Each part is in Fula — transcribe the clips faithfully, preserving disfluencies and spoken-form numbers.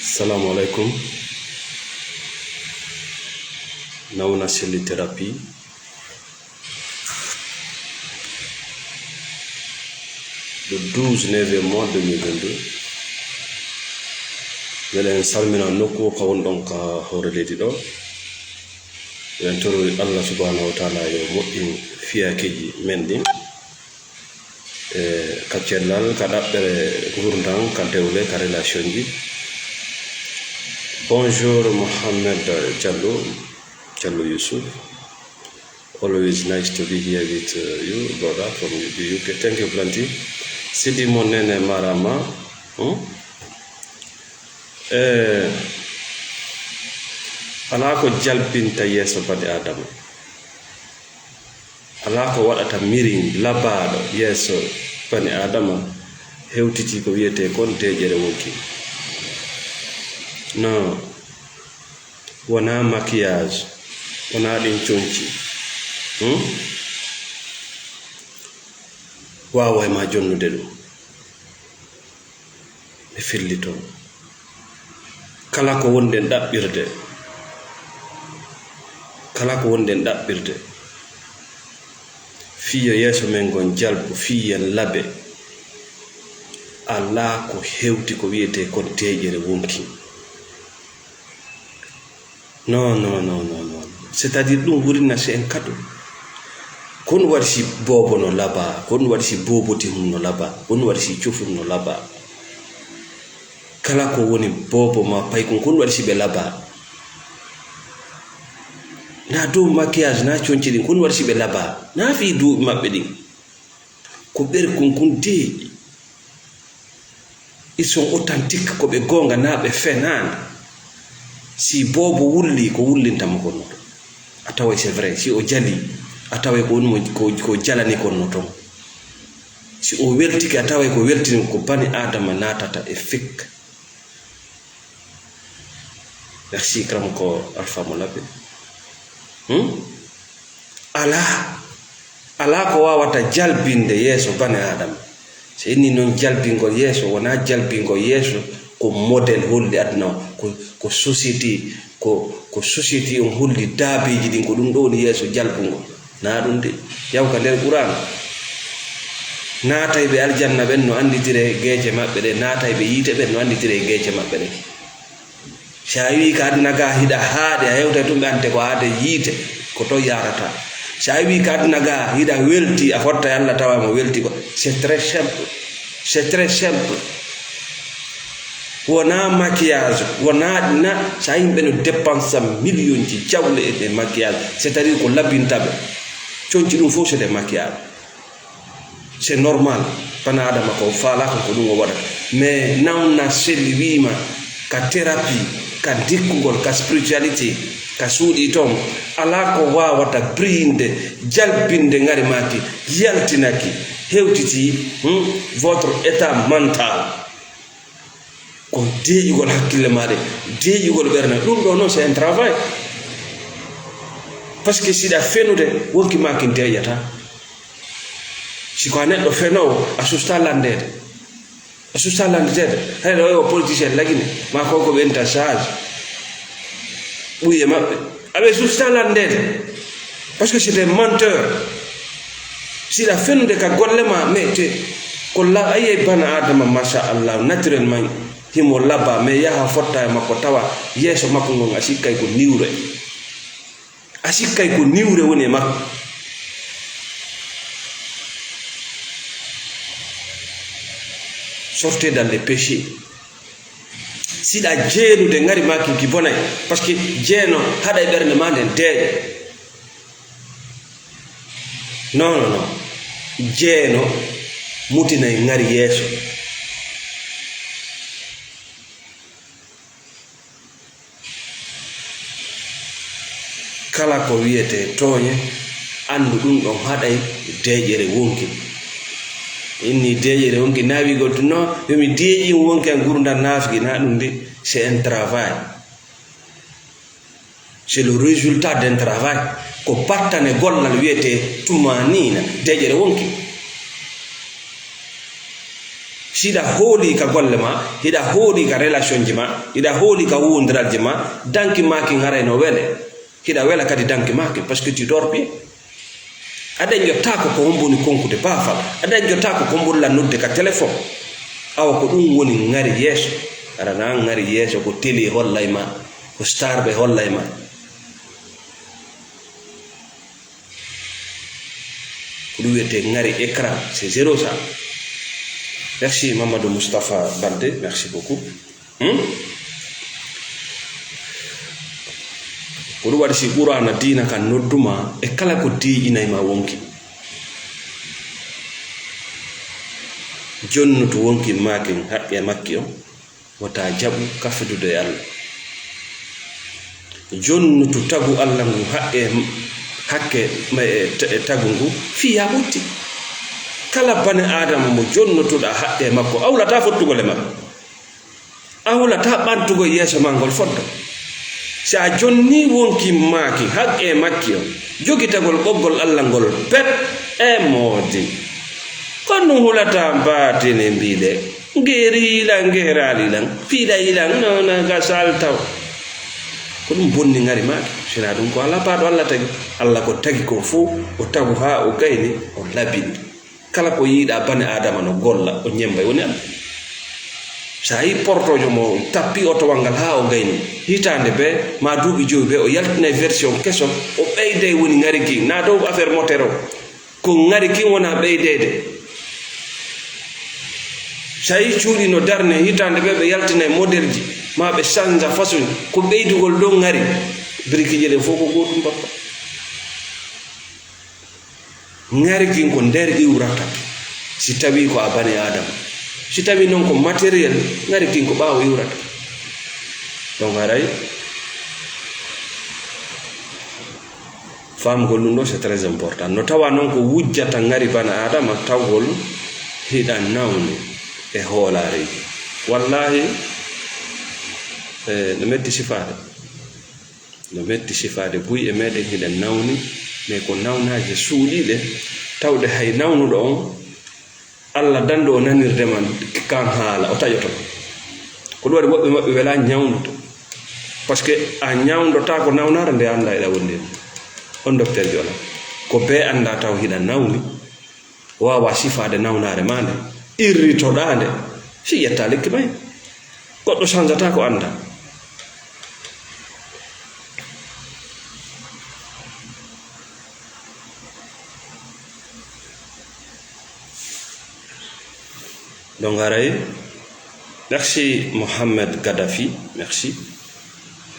Assalamu alaikum. Nauna Selli Therapy. Le douze neuvième mois deux mille vingt-deux. Miɗen salmina nokku o ka wonɗon ka hoore leydi ɗo. Miɗen toroy Allah subhanahu wa ta'ala yo moƴƴin fiyakeeji men ɗin. E, ka cellal, ka ɗaɓɓere ngurndan, ka dewle, ka relationji. Bonjour, Mohamed Diallo, Diallo Yusuf. Always nice to be here with, uh, you, brother, from the U K. Thank you plenty. Sidi Monene Marama. Hmm? E, alaa ko jalbinta yeeso bani Adama. Alaa ko waɗata mirin labaaɗo yeeso bani Aadama hewtiti ko wiyetee kon deeƴere wonki. Non, wonaa maquillage, wonaa ɗin conci. Hmm? Waaway ma jonnude ɗum. Ɓe fillitoo. Kala ko wonɗen ɗaɓɓirde, kala ko wonɗen ɗaɓɓirde, fii yo yeeso men ngon jalbu, fii yen laɓe, alaa ko hewti ko wiyetee kon deeƴere wonki. Non, non, non, non, non. C'est-à-dire, ɗum wurinna si en kaɗo. Ko ɗum waɗi si boobo no labaa, ko ɗum waɗi si booboti mum no labaa, ko ɗum waɗi si cofum no labaa. Kala ko woni boobo ma paykun, ko ɗum waɗi si ɓe labaa. Na dow maquillage, na conci ɗin, ko ɗum waɗi si ɓe labaa. Na fii duuɓi maɓɓe ɗin. Ko ɓerkun kun deeƴi. Ils sont authentiques, ko ɓe goonga, na ɓe fenaande. Si boobo wulli, ko wullinta mo kon no ton. A taway c'est vrai, si o jali, a taway ko woni mo, ko, ko jalani kon no ton. Si o weltike, a taway ko weltini ko bani Aadama naatata e fik. Merci, kram ko Alpha Molabe. Hmm? Alaa, alaa ko waawata jalbinde yeeso bani Aadama. So inni noon jalbingol yeeso, wonaa jalbingol yeeso ko model holli aduna o, ko, ko société, ko, ko société on holli daabeeji ɗin, ko ɗum ɗo woni yeeso jalbungol. Na ɗum de. Yaw ka nder Qur'an. Naatay ɓe aljanna ɓen no annditire geece maɓɓe ɗe, naatay ɓe yiite ɓen no annditire geece maɓɓe ɗe. Si a wii ka aduna ga hiɗa haaɗi, a hewtay tun ɓe ante ko haade yiite, ko ton yaarata. Si a wii ka aduna ga hiɗa welti, a fotta e Allah tawa mo welti ko. C'est très simple. C'est très simple. Wona maquillage, wona ɗina, sa yimɓe no dépensa million ji jawle e ɗe maquillage, c'est-à-dire ko labinta ɓe. Conci ɗum fof c'est des maquillages. C'est normal, bana Adama ko faala ko, ko ɗum o waɗata. Mais nawna selli wiima ka thérapie, ka dikkugol, ka spiritualité, ka suuɗi toon, alaa ko waawata briyinde, jalbinde ngari maaki, yaltinaki, hewtiti, hmm, votre état mental. Ko deeƴugol hakkille maa ɗe, deeƴugol ɓernde. Ɗum ɗo noon, c'est un travail. Parce que siɗa fenude, wonki maa kin deeƴata. Si ko a neɗɗo fenoowo, a susta lanndeede. A susta lanndeede. Hay ɗo o politicien lagine, maa ko ko ɓe enta charge. Ɓuye maɓɓe. Aɓe susta lanndeede. Parce que c'est des menteurs. Siɗa fenude ka golle ma, mais te, ko la, ayey bana Adama, machallah, naturellement, himo laba, mais yaha fotta e makko tawa yeeso makko ngon a sikkay ko niwre. A sikkay ko niwre woni e makko. Sortez dans les péchés. Siɗa jeenude ngari ma kinki bonay, parce que jeeno haɗay ɓernde ma nden deeƴa. Non, non, non. Jeeno mutinay ngari yeeso. Kala ko wiyetee tooñe, anndu ɗum ɗon haɗay deeƴere wonki. Inni deeƴere wonki, naawigol tun no, yo mi deeƴi wonki an gurdam naafiki, na ɗum de, c'est un travail. C'est le résultat d'un travail. Ko battane gollal wiyetee tumaaniina, deeƴere wonki. Si hiɗa hooli ka golle ma, hiɗa hooli ka relation ji ma, hiɗa hooli ka huwondiralji ma, danki maaki ŋaray no wele. Hiɗa wela kadi danki maaki, parce que tu dors bien. A dañƴotaako ko homboni konkude baafal. A dañƴotaako ko mbolla nodde ka téléphone. Awa ko ɗum woni ŋari yeeso. Aɗa na ŋari yeeso ko télé hollay ma, ko star ɓe hollay ma. Ko ɗum wiyetee ŋari écran, c'est zéro ça. Merci Mamadou Moustapha Balde, merci beaucoup. Hmm? Ko ɗum waɗi si Qur'aana diina kan nodduma e kala ko deeƴinay ma wonki. Jonnutu wonki maakin haqqe makki on. Wota jaɓu kafidude e Allah. Jonnutu tagu Allah ngu haqqe, hakke ma e ta-, e tagu ngu fii ya ɓutti. Kala bane Aadama mo jonnutuɗa haqqe makko, a hulataa fottugol e makko. A hulataa ɓantugol yeeso ma ngol foddo. Si a jonni wonki maaki haqqe makki on, jogitagol ɓoggol Allah ngol pet e moodi. Kono ɗum hulataa mbaatine mbiɗe. Ngeeri lan, ngeeraali lan, fiiɗa ilan, no, no, ga sal taw. Ko ɗum bonni ŋari maaki. Sina ɗum ko Allah paaɗo Allah tagi. Allah ko tagi ko fof, o tagu haa o gayni, o labini. Kala ko yiiɗa bane Aadama no golla, o ñemba, woni Allah. Sa yi portojo mo tappi otowal ngal haa o gayni, hitaande be, ma duuɓi jowi be, o yaltinay version keso, o ɓeyday woni ŋari kin, na dow affaire moteur o. Ko ŋari kin wona ɓeydeede. So a yii cuuɗi no darne, hitaande ɓe, ɓe yaltina e modelji, ma ɓe sanja façon, ko ɓeydugol ɗon ŋari. Birikiije ɗen fof ko gootum bappa. Ŋari kin ko nder iwrata, si tawii ko a bani Aadama. Si tawii noon ko matériel, ŋari kin ko ɓaawo iwrata. Donc, haray, Faamugol ɗum ɗo, c'est très important. No tawa noon ko wujjata ŋari bana Aadama, tawgol hiɗa nawni e hoolaareeji. Wallaahi, eh, no metti sifaade. No metti sifaade buy e meɗen hiɗen nawni, mais ko nawnaaje suuɗiiɗe, tawde hay nawnuɗo on, Allah danɗo o nanirde ma kan haala, o taƴoto. Ko ɗum waɗi woɓɓe maɓɓe welaa ñawndude. Parce que a ñawndotaako nawnaare nde anndaa eɗa wondi e mum. On docteur Joola, ko bee anndaa taw hiɗa nawni, waawaa sifaade nawnaare maa nde, irritoɗaa nde, si ƴettaa lekki may. Goɗɗo sanjataa ko anndaa. Donc, haray, merci Mohamed Gaddafi, merci.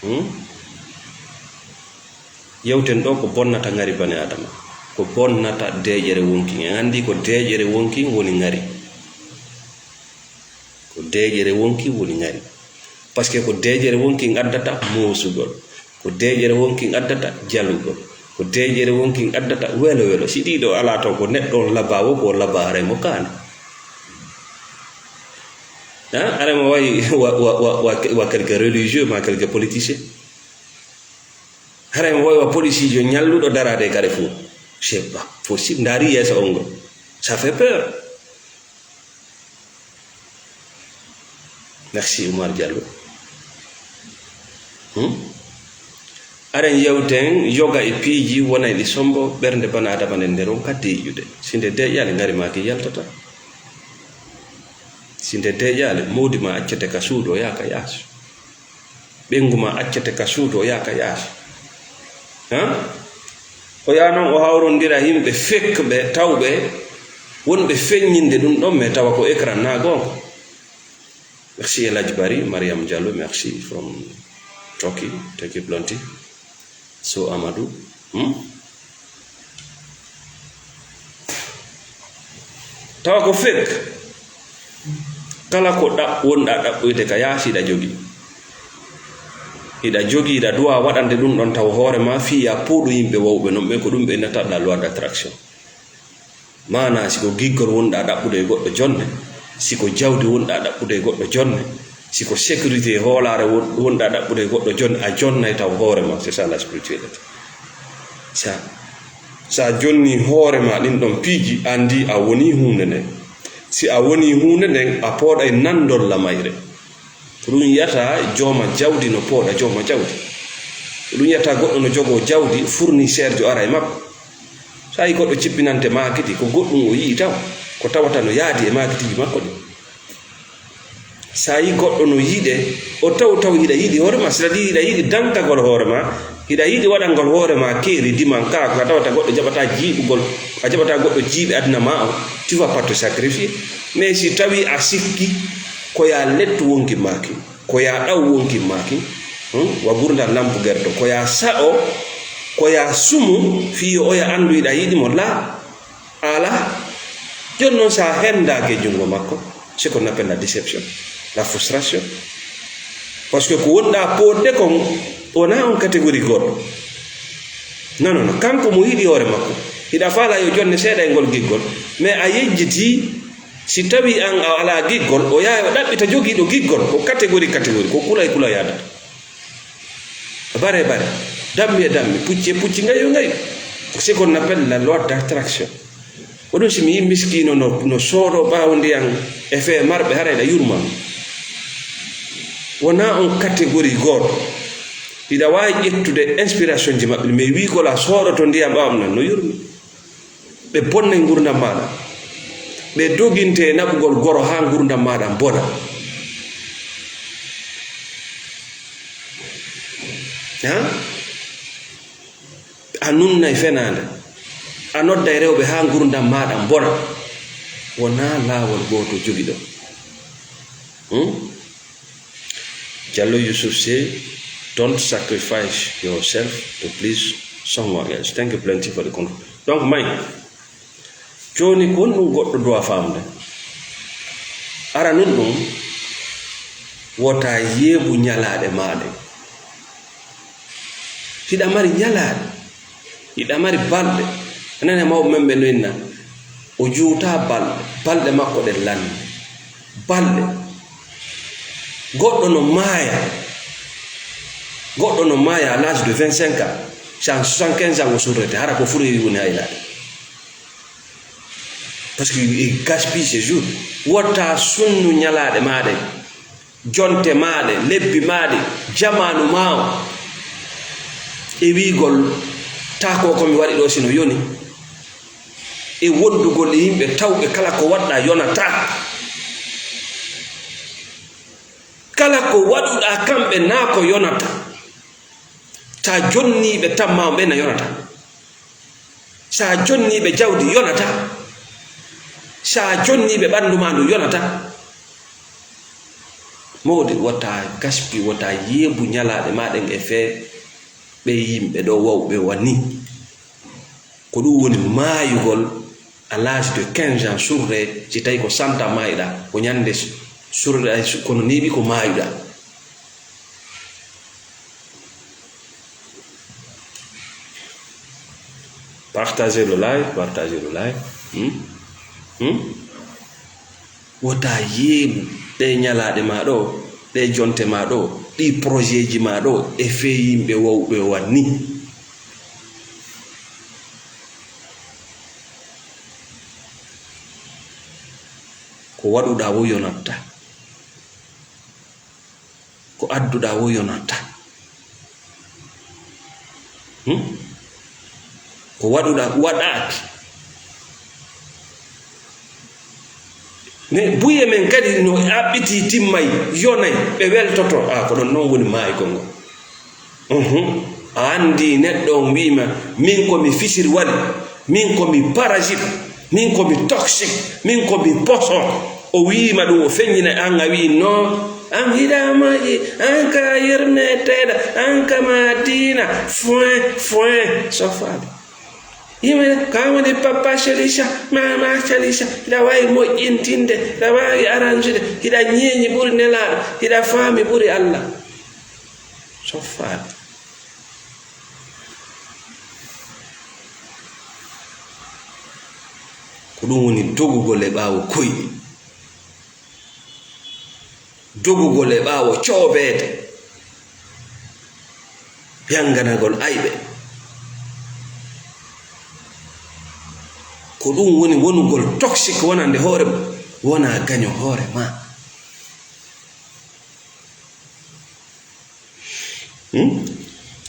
Hmm? Yewten ɗo ko bonnata ŋari bani Adama, ko bonnata deeƴere wonkin. En anndi ko deeƴere wonkin woni ŋari. Ko deeƴere wonkin woni ŋari. Parce que ko deeƴere wonkin addata moosugol. Ko deeƴere wonkin addata jalugol. Ko deeƴere wonkin addata welo welo. Si ɗiɗo alaa toon, ko neɗɗo on labaa wo, ko labaa haray mo kaani. Hein? Haray mo wayi wa, wa, wa, wa, wa quelque religieux, ma quelque politicien. Haray mo wayi wa policiijo ñalluɗo daraade e carrefour. C'est pas possible. Ndaari yeeso on ngol. Ça fait peur. Merci, Oumar Diallo. Hmm? Aren yewten yoga e piiji wonayɗi sombo ɓernde bana adama nden nder on ka deeƴude. Si nde deeƴaali ŋari maaki yaltata. Si nde deeƴaali, mawdi ma accete ka suudu o yaaka yaasi. Ɓeyngu ma accete ka suudu o yaaka yaasi. Ha? O yaha non o hawrondira yimɓe fekɓe tawɓe wonɓe feññinde ɗum ɗon, mais tawa ko écran na goonga. Merci El Hadj Bari, Mariam Diallo, merci from Turkey, thank you plenty. So Amadou, hmm? Tawa ko fek. Kala ko ɗaɓ-, wonɗa ɗaɓɓoyde ka yaasi, hiɗa jogii. Hiɗa jogii, hiɗa duwa waɗande ɗum ɗon taw hoore ma, fii ya pooɗu yimɓe wawɓe non ɓe, ko ɗum ɓe innata la loi d'attraction. Maanaa, si ko giggol wonɗa ɗaɓɓude e goɗɗo jonne, si ko jawdi wonɗa ɗaɓɓude e goɗɗo jonne, si ko sécurité hoolaare won-, wonɗa ɗaɓɓude e goɗɗo jonne, a jonnay taw hoore ma. C'est ça la spiritualité. Sa, sa jonni hoore ma ɗin ɗon piiji, anndi a woni huunde nde. Si a wonii huunde nden, a pooɗay nanndol la mayre. Ko ɗum yiyata jooma jawdi no pooɗa jooma jawdi. Ko ɗum yiyata goɗɗo no jogoo jawdi, fournisseur jo ara e makko. So a yii goɗɗo cippinante maakiti, ko goɗɗum o yi'i taw, ko tawata no yaadi e maakitiiji makko ɗin. So a yii goɗɗo no yiɗe, o taw taw hiɗa yiɗi hoore ma, c'est-à-dire hiɗa yiɗi dankagol hoore ma, hiɗa yiɗi waɗangol hoore ma keeri diman kaa, ko a tawata goɗɗo jaɓata jiiɓugol, a jaɓata goɗɗo jiiɓi aduna ma o, tu vas pas te sacrifier. Mais si tawi a sikki, ko ya lettu wonki maaki, ko ya ɗaw wonki maaki, hmm? Wa gurdal lampu gerto, ko ya sa'o, ko ya sumu, fii yo oya anndu hiɗa yiɗi mo, laa. Ala. Jooni noon, so a henndaaki e junngo makko, c'est qu'on appelle la déception, la frustration. Parce que ko wonɗaa poodde kon, wonaa on catégorie goɗɗo. Non, non, non. Kanko mo yiɗi hoore makko. Hiɗa faala yo jonne seeɗa e ngol giggol. Mais a yejjitii, si tawii an a alaa giggol, o yaha o ɗaɓɓita jogiiɗo giggol. Ko catégorie, catégorie. Ko kula e kula yaadata. Bare bare, dammi e dammi, pucci e pucci, ngayu e ngayu. C'est qu'on appelle la loi d'attraction. Ko ɗum si mi yii miskiino no, no soodo ɓaawo ndiyan e fee marɓe, haray ɗa yurma. Wonaa on catégorie gooto. Hiɗa waawi ƴettude inspiration ji maɓɓe, mais wiigol a soodoto ndiyan ɓaawo nan no yurmi. Ɓe bonnay ngurdam maaɗa. Ɓe doginte e naɓugol goro haa ngurdam maaɗa bona. Ha? A nunnay fenaande. A nodday rewɓe haa ngurdam maaɗa bona. Wonaa laawol gooto jogiɗon. Hmm? Jallo Yusuf say, "Don't sacrifice yourself to please someone else." Thank you plenty for the convo. Donc, may, jooni ko honɗum goɗɗo duwa faamude? Aranun ɗum, wota yeebu ñalaaɗe maaɗe. Hiɗa mari ñalaaɗe, hiɗa mari balɗe. A nani mawɓe men ɓe no inna, o juuta balɗe, balɗe makko ɗen lanni. Balɗe. Goɗɗo no maaya, goɗɗo no maaya à l'âge de vingt-cinq ans, c'est en soixante-quinze ans o surrete, hara ko furoyi woni haynaade. Parce que il gaspille ses jours. Wota sunnu ñalaaɗe maaɗe. Jonte maaɗe, lebbi maaɗe, jamaanu maa o, e wiigol, "Taa ko ko mi waɗi ɗoo si no yoni." E wondugol e yimɓe tawɓe kala ko waɗɗaa yonataa. Kala ko waɗuɗaa kamɓe naa ko yonataa. Taa jonnii ɓe tan maa o ɓe na yonataa. Sa jonnii ɓe jawdi, yonataa. Sa jonnii ɓe ɓanndu maa ndu, yonataa. Mawɗi, wota gaspi, wota yeebu ñalaaɗe maa ɗen e fee ɓee yimɓe ɗoo wawɓe wa nii. Ko ɗum woni maayugol à l'âge de quinze ans, surre, si tawi ko cent ans maayɗaa, ko ñande surre, ay su-, kono neeɓi ko maayuɗaa. Partagez le live, partagez le live. Hmm? Hmm? Wota yeeɓu ɗee ñalaaɗe maa ɗoo, ɗee jonte maa ɗoo, ɗii projet ji maa ɗoo, e fee yimɓe wawɓe wa nii. Ko waɗuɗaa wo yonatta. Ko adduɗaa wo yonatta. Hmm? Ko waɗuɗaa, waɗaaki. Ne buye men kadi no aɓɓitii, timmay, yonay, ɓe weltoto. A, ko ɗon noon woni maayugol ngol. Mhm. A anndi neɗɗo on wi'ima, "Min ko mi fisir wali, min ko mi parasite, min ko mi toxique, min ko mi poison." O wi'ima ɗum, o feññina an, a wi'i, "Non, an hiɗa moƴƴi, an ka yurmeteeɗo, an ka ma diina, foin, foin." Sofaaɓe. Yimɓe, ka woni papa Shalisa, mama Shalisa, hiɗa waawi moƴƴintinde, hiɗa waawi aransude, hiɗa ñeeñi ɓuri Nelaaɗo, hiɗa faami ɓuri Allah. Sofaaɓe. Ko ɗum woni dogugol e ɓaawo koyɗi. Dogugol e ɓaawo coobeede. Yanganagol ayɓe. Ko ɗum woni wonugol toxique wonande hoore mum. Wona gaño hoore ma. Hmm?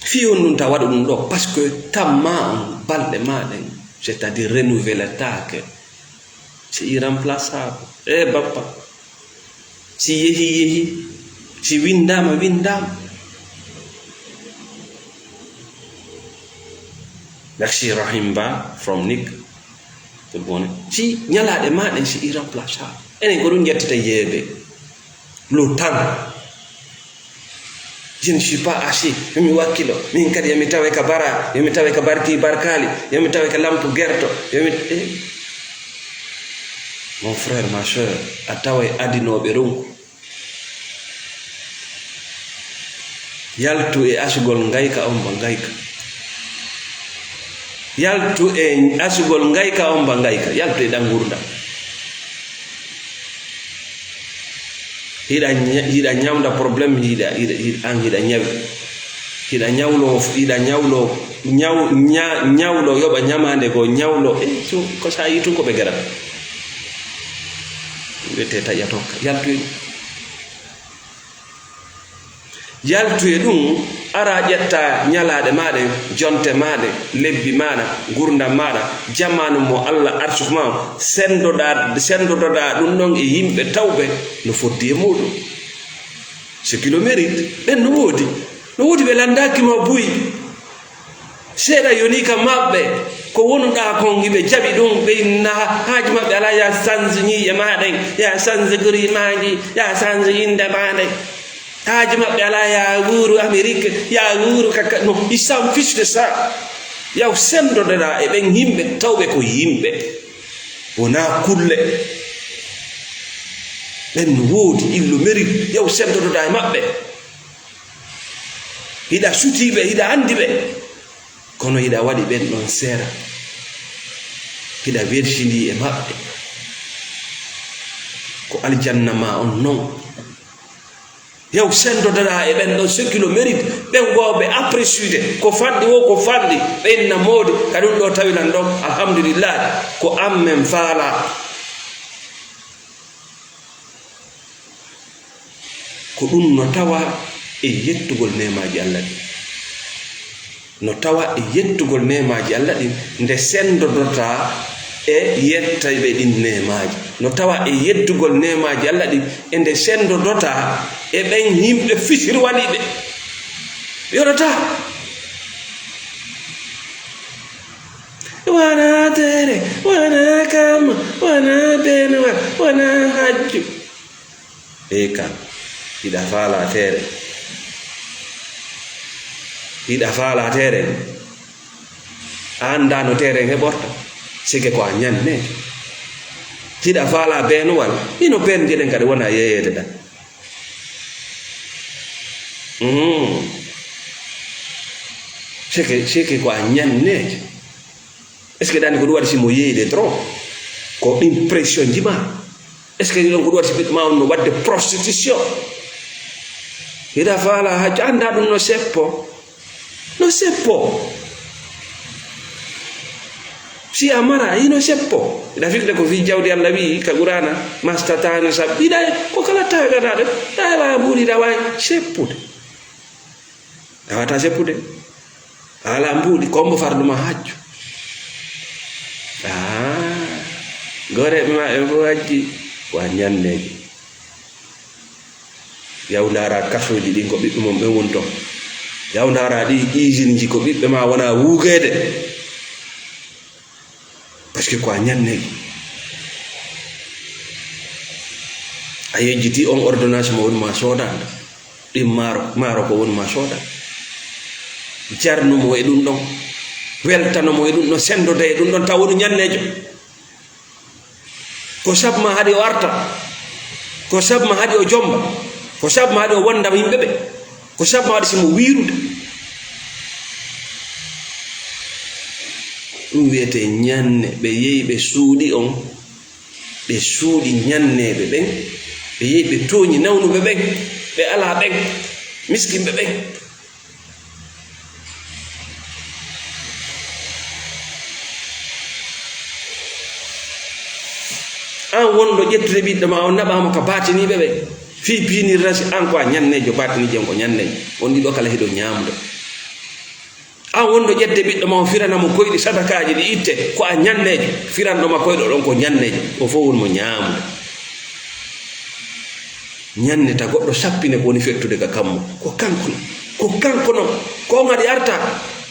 Fii on ɗum ta waɗu ɗum ɗo, parce que tamma on balɗe ma ɗen, c'est-à-dire renouvelataake. C'est irremplaçable. Eh, bappa. Si yehi, yehi. Si winndama, winndama. Merci Rahim Ba from Nick. Ko bone. Si ñalaaɗe ma ɗen, c'est irremplaçable. Enen ko ɗum ƴettata yeeɓe. Le temps. Je ne suis pas âgé. Yo mi wakkilo. Min kadi yo mi tawe ka bara. Yo mi tawe ka barki barkaali. Yo mi tawe ka lampu gerto. Yo mi, eh. Mon frère, ma sœur, a taway adinooɓe ronku. Yaltu e asugol ngayka, on ba ngayka. Yaltu e asugol ngayka, on ba ngayka. Yaltu e ɗan ngurndan. Hiɗa ña-, hiɗa ñawnda problème, hiɗa, hiɗa, hiɗa, an hiɗa ñawi. Hiɗa ñawlo, hiɗa ñawlo, ñaw-, ña-, ñawlo yoɓa ñamaande goo, ñawlo, eh, to, ko sa yi tun ko ɓe gerat. Wiyete taƴa tokka. Yaltu e ɗum. Yaltu e ɗum, ara ƴetta ñalaaɗe maaɗe, jonte maaɗe, lebbi maaɗa, ngurndan maaɗa, jamaanu mo Allah arsuk ma on, senndoɗaa, senndodoɗaa ɗum ɗon e yimɓe tawɓe no foddi e muuɗum. Ce qui le mérite, ɓen no woodi. No woodi ɓe lanndaaki ma buy. Seeɗa yoni ka maɓɓe, ko wonuɗaa kon, hiɓe jaɓi ɗum, ɓe inna haaji maɓɓe alaa, ya sanze ñiiƴe maa ɗen, ya sanze gori maaji, ya sanze innde maa nden. Haaji maɓɓe alaa, ya wuuru Amérique, ya wuuru kaka, non, ils s'en fichent de ça. Yaw senndodoɗaa e ɓen yimɓe, tawɓe ko yimɓe. Wonaa kulle. Ɓen no woodi, ils le méritent, yaw senndodoɗaa e maɓɓe. Hiɗa sutii ɓe, hiɗa anndi ɓe. Kono hiɗa waɗi ɓen ɗon seera. Hiɗa wersindii e maɓɓe. Ko aljanna maa on non. Yaw senndodoɗaa e ɓen ɗon, ce qui le mérite. Ɓen goo ɓe apprécier de. Ko fanɗi woo, ko fanɗi. Ɓe inna moodi. Ka ɗum ɗoo tawilan ɗon. Alhamdulillahi. Ko an men faalaa. Ko ɗum no tawa e yettugol neemaaji Allah ɗin. No tawa e yettugol neemaaji Allah ɗin nde senndodotaa e yettayɓe ɗin neemaaji. No tawa e yettugol neemaaji Allah ɗin e nde senndodotaa e ɓen yimɓe fisirwaliiɓe. Yoɗataa. Wona tere, wona kamma, wona benuwa, wona hajju. Ɓe kan, hiɗa faalaa tere? Hiɗa faalaa tere? A anndaa no tere heɓorta? Sike ko a ñanne. Hiɗa faalaa beenuwal? Hino beenuɗe ɗen kadi wona yeeyeede ɗan. Mm. Sike, sike ko a ñanne. Est-ce que ɗani ko ɗum waɗi si mo yeeyde trop? Ko impression nji ma? Est-ce que ɗon ko ɗum waɗi si ɓiɗɗo ma on no waɗde prostitution? Hiɗa faala hajju, annda ɗum no seppo. No seppo. Si a mara, hino seppo. Hiɗa fikde ko fii jawdi Allah wi'i ka Qur'aana, mastatani sab-, hiɗa ko kala tagaɗa ɗo, hiɗa waawi mbuuɗi, hiɗa waawi seppude. A wata seppude. A alaa mbuuɗi, ko mbo fardu ma hajju. Ah, gooreeɓe ma ɓen fof hajji, ko a ñanneejo. Yaw ndaara kasooji ɗin ko ɓiɓɓe mon ɓen woni ton. Yaw ndaara ɗi usine ji ko ɓiɓɓe ma wona wuugeede. Parce que ko a ñanneejo. A yejjiti on ordonnance mo woni ma soodande. Ɗin maaro, maaro ko woni ma sooda. Jarnu mo e ɗum ɗon. Weltano mo e ɗum ɗon, senndoda e ɗum ɗon, taw woni ñanneejo. Ko sabu ma haɗi o arta. Ko sabu ma haɗi o jomba. Ko sabu ma haɗi o wonda yimɓe ɓe. Ko sabu ma waɗi si mo wiirude. Ɗum wiyetee ñanne, ɓe yehi ɓe suuɗi on. Ɓe suuɗi ñanneeɓe ɓen, ɓe yehi ɓe tooñi nawnuɓe ɓen, ɓe alaa ɓen, miskinɓe ɓen. An Wonɗo ƴettude ɓiɗɗo ma, on naɓaama ka baatiniiɓe ɓe. Fii piinirra si an ko a ñanneejo, baatiniijo on ko ñanneejo. On ɗiɗo kala hiɗo ñaamude. An wonɗo ƴettude ɓiɗɗo ma, on firana mo koyɗi sadakaaji ɗi itte, ko a ñanneejo. Firanɗo ma koyɗo ɗon ko ñanneejo. O fof woni mo ñaamude. Ñannita goɗɗo sappine ko woni fettude ka kammu. Ko kanko non. Ko kanko non. Ko on waɗi arta.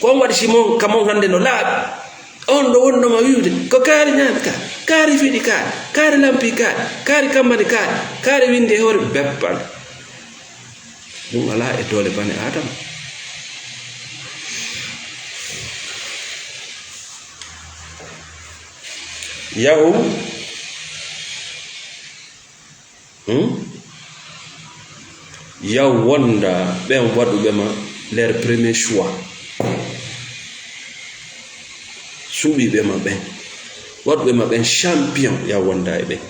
Ko on waɗi si mon, ka mon hannde no laaɓi. On ɗo wonɗo ma wi'ude, ko kaari ñaami ka, kaari fiɗi ka, kaari lampi ka, kaari kammani ka, kaari windi e hoore beppal. Ɗum alaa e doole bani Aadama. Yahu. Hmm? Yaw wonda ɓen waɗuɓe ma leur premier choix. Suɓiɓe ma ɓen. Waɗuɓe ma ɓen champion, yaw wonda e ɓen.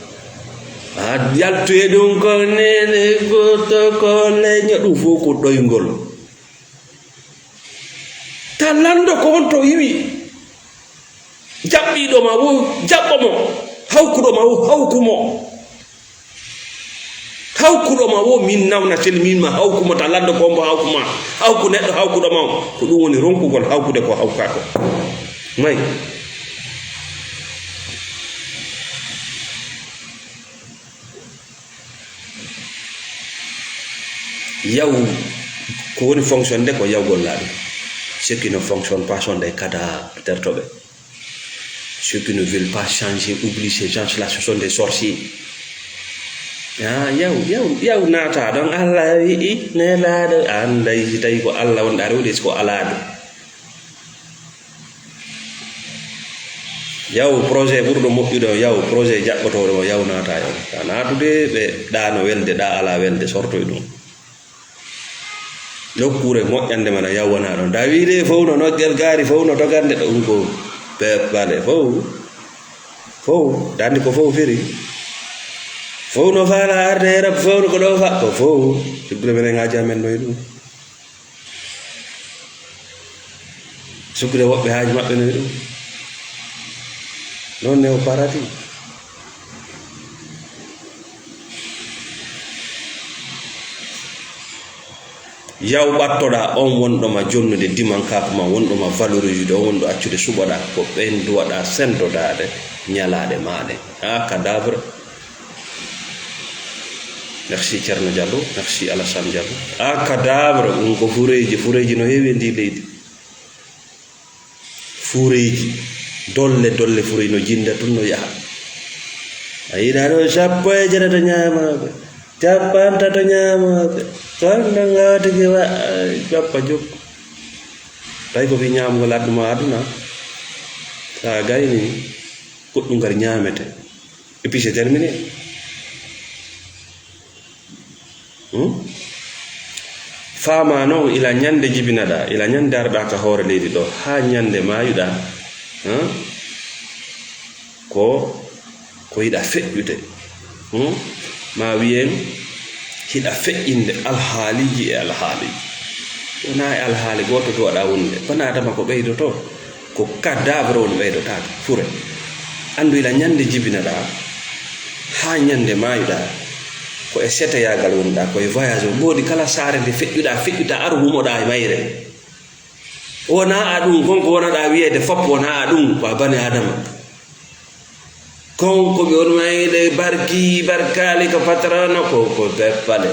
A yaltu e ɗum ko nene goto ko leño, ɗum fof ko ɗoyngol. Ta lanndo ko on to iwi. Jaɓɓiiɗo ma wo jaɓɓo mo. Hawkuɗo ma wo hawku mo. Hawkuɗo ma wo min nawna tel min ma hawku mo ta lanndo ko mbo hawku ma. Hawku neɗɗo hawkuɗo ma o. Ko ɗum woni ronkugol hawkude ko hawka ko. May. Yaw ko woni fonctionde ko yawgol laaɓi. Ce qui ne fonctionne pas sont des cadavres tertoɓe. Ceux qui ne veulent pas changer, oublie ces gens-là, ce sont des sorciers. Ah, yaw yaw yaw naata ɗon, Allah wi'i nelaaɗo, annday si tawi ko Allah wonɗa rewde, si ko alaaɗo. Yaw projet ɓurɗo moƴƴude o, yaw projet jaɓɓotooɗo o, yaw naata e on. A naatude ɓe ɗa no welde, ɗa ala welde, sortoy ɗum. Nokkuure moƴƴande mana yaw wona ɗon. Da wiide fow no noggel gaari, fow no togande ɗo ɗum ko peppale, fow. Fow, dandi ko fow firi. Fow no faala arde Erop, fow no ko ɗo fa, ko fow. Sibbule menen ngaaji amen no e ɗum. Sukkude woɓɓe haaju maɓɓe no e ɗum. Noon ne o parati. Yaw ɓattoɗa on wonɗo ma jonnude dimankaako ma, wonɗo ma valoriser, on wonɗo accude suɓoɗa, ko ɓen duwaɗa sendodaade ñalaaɗe maaɗe. Ah, cadavre. Merci Thierno Diallo, merci Alassane Diallo. Ah, cadavre, ɗum ko fureeji, fureeji no heewi e ndi leydi. Fureeji, dolle, dolle fureeji no jinda tun no yaha. A yiɗa ɗo sappo e jeetato ñaamaaɓe, cappantato ñaamaaɓe, kono ngawtiki wa, cappa jowi. Tawi ko fi ñaamugol aduna ma aduna, sa gayni, goɗɗum kadi ñaamete. Et puis c'est terminé. Hmm? Faama noon, ila ñande jibinaɗaa, ila ñande arɗaa ka hoore leydi ɗo, haa ñande maayuɗaa, hmm? Ko, ko hiɗa feƴƴude, hmm? Ma wiyen hiɗa feƴƴinde alhaaliiji e alhaaliiji. Wonaa e alhaali gooto duwaɗaa wonde, bana Adama ko ɓeydoto. Ko cadavre woni ɓeydotaake, fure. Anndu ila ñande jibinaɗaa, haa ñande maayuɗaa, ko e seteyaagal wonɗaa, ko e voyage o. Mboodi kala saare nde feƴƴuɗaa, feƴƴuɗaa, aru humoɗaa e mayre. Wonaa a ɗum, kon ko wonaɗaa wiyeede fop, wonaa a ɗum, ko a bani Adama. Kon ko ɓe woni mayde barki, barkaali, ko patrono, ko, ko peppale.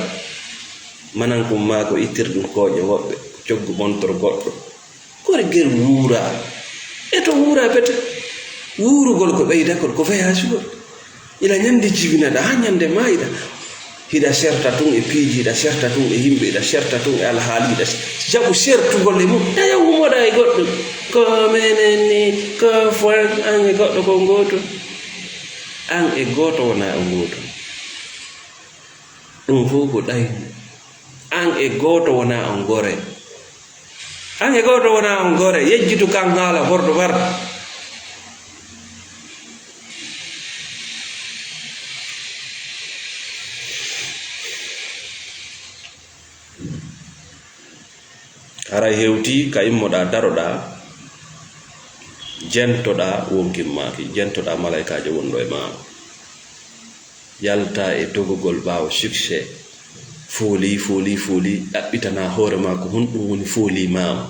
Manan kum maa ko ittirɗum kooƴe woɓɓe, coggu montor goɗɗo. Kore ger wuura. E to wuura pete. Wuurugol ko ɓeydagol, ko voyagegol. Ila ñande jibinaɗa, haa ñande maayɗa. Hiɗa serta tun e piiji, hiɗa serta tun e yimɓe, hiɗa serta tun e alhaali, hiɗa jaɓu sertugol e mum. Taƴa wumoɗa e goɗɗo. Ko menen ni, ko fo an e goɗɗo ko gooto. An e gooto wona on gooto. Ɗum fof ko ɗaynu. An e gooto wona on gore. An e gooto wona on gore. Yejjitu kan haala horɗo warɗo. Haray hewtii ka immoɗaa daroɗaa, jentoɗaa wonkin maaki, jentoɗaa malaykaajo wonɗo e maa. Yalta e dogogol ɓaawo succès. Fooli, fooli, fooli, ɗaɓɓitana hoore ma ko honɗum woni fooli ma on.